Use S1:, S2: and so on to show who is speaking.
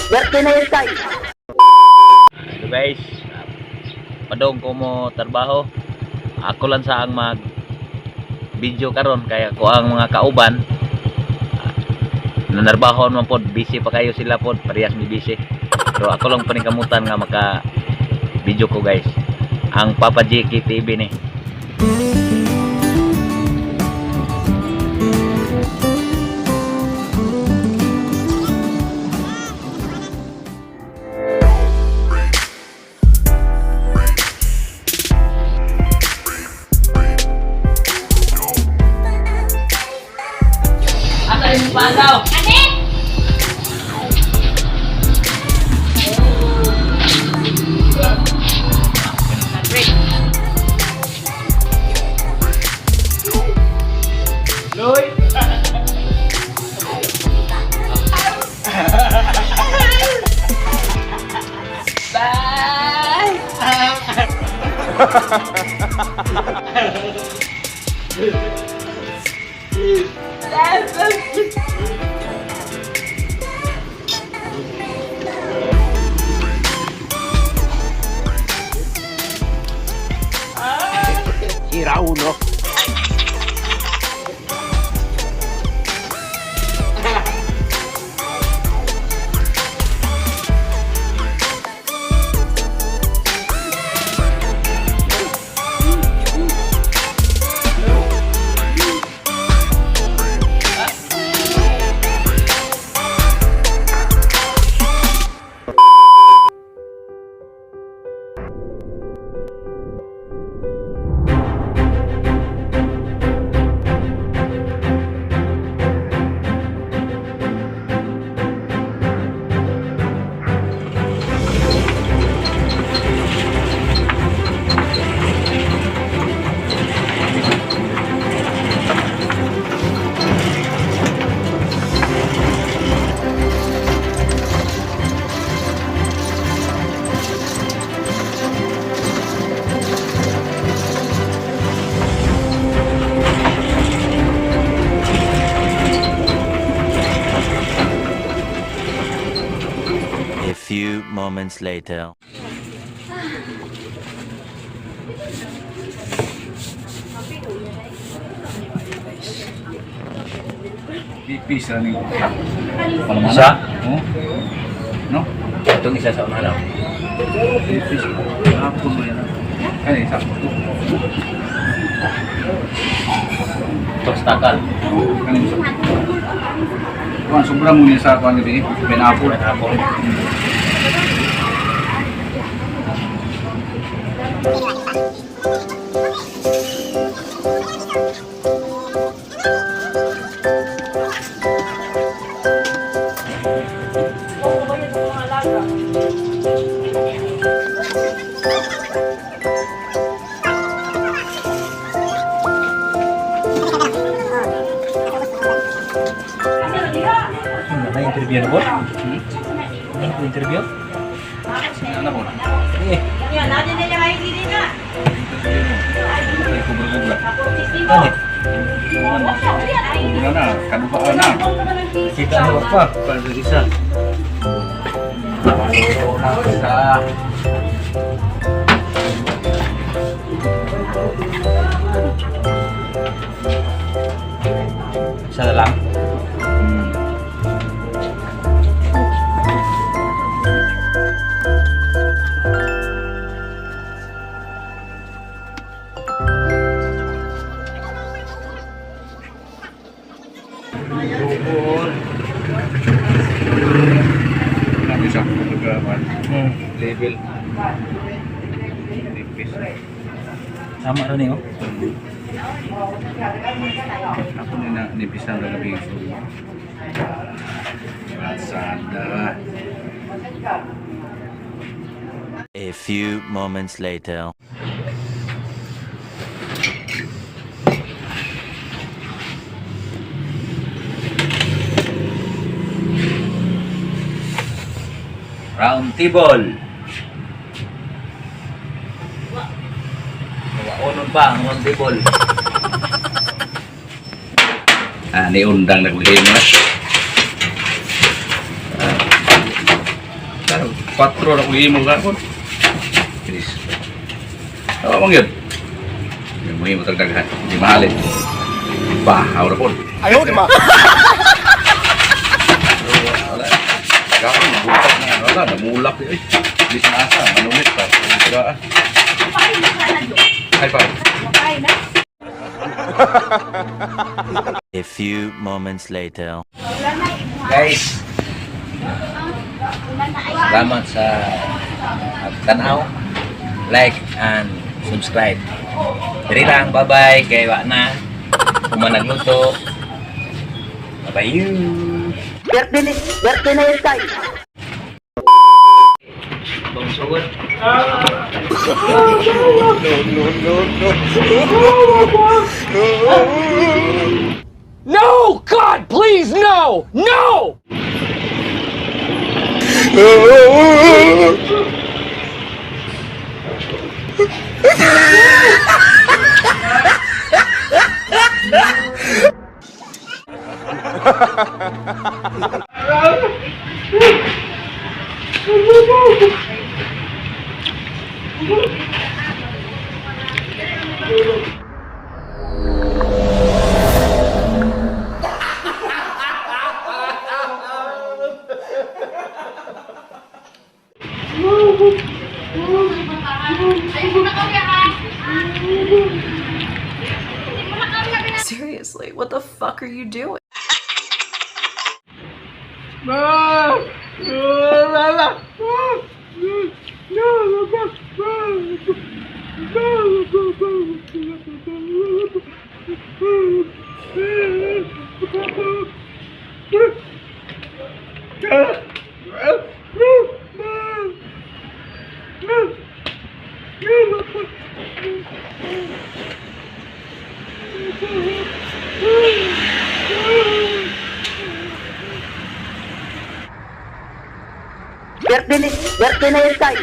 S1: Birthday na yun tayo.
S2: So guys, padong ko mo trabaho. Ako lang sa ang mag video karon kaya ko ang mga kauban nanarbaho man pod, busy pa kayo sila pod, parehas mi busy. Pero ako lang paningkamutan nga maka video ko, guys. Ang Papa JK TV ni. Asa yung panaw?
S3: Loy!
S1: Sira ulo.
S4: A few moments later.
S3: Pipis na ni.
S2: Isa?
S3: Oh. No?
S2: Itong isa sa una lang.
S3: Pipis. Ako mo yan. Kani sa to.
S2: Itong stakal.
S3: Kani sa. Kuan sobra mo niya sa kuan gabi. Pineapple.
S2: Pineapple. Na interview na po? Hmm? Interview?
S3: Ano po?
S2: Eh,
S3: Ay, kubra-kubra.
S2: ano?
S3: Kubra na, kaduha na.
S2: Kita na pa. Para sa isa.
S3: Sa
S2: Isa na lang.
S3: Ano siya? Pagkaman. Level. Nipis.
S2: Tama rin eh, oh.
S3: Ako na na nipis na gagabi. Lazada.
S4: A few moments later.
S2: Round table. Waonon pa ang round table.
S3: Ah, ni undang na kuhin mo na. Claro, 4 na kuhin mo ka. Please. Oh, mang yun. Yung muhin mo tagdaghan. Hindi mahalin. Bahaw na po.
S1: Ayaw, di ba?
S3: Wala. Gawin, butak na. Wala, namulak. Eh, hindi sinasa. Manulit pa. Sira, ah. Ay, pa.
S4: A few moments later.
S2: Guys, salamat sa pagtanaw. Like and subscribe. Diri lang, bye-bye. Kay wa na. Kuma nagluto. Bye-bye you.
S5: Birthday na yun tayo.
S2: Bang sugod.
S1: No! God, please, no! No!
S6: Seriously, what the fuck are you doing?
S5: Birthday na yun tayo.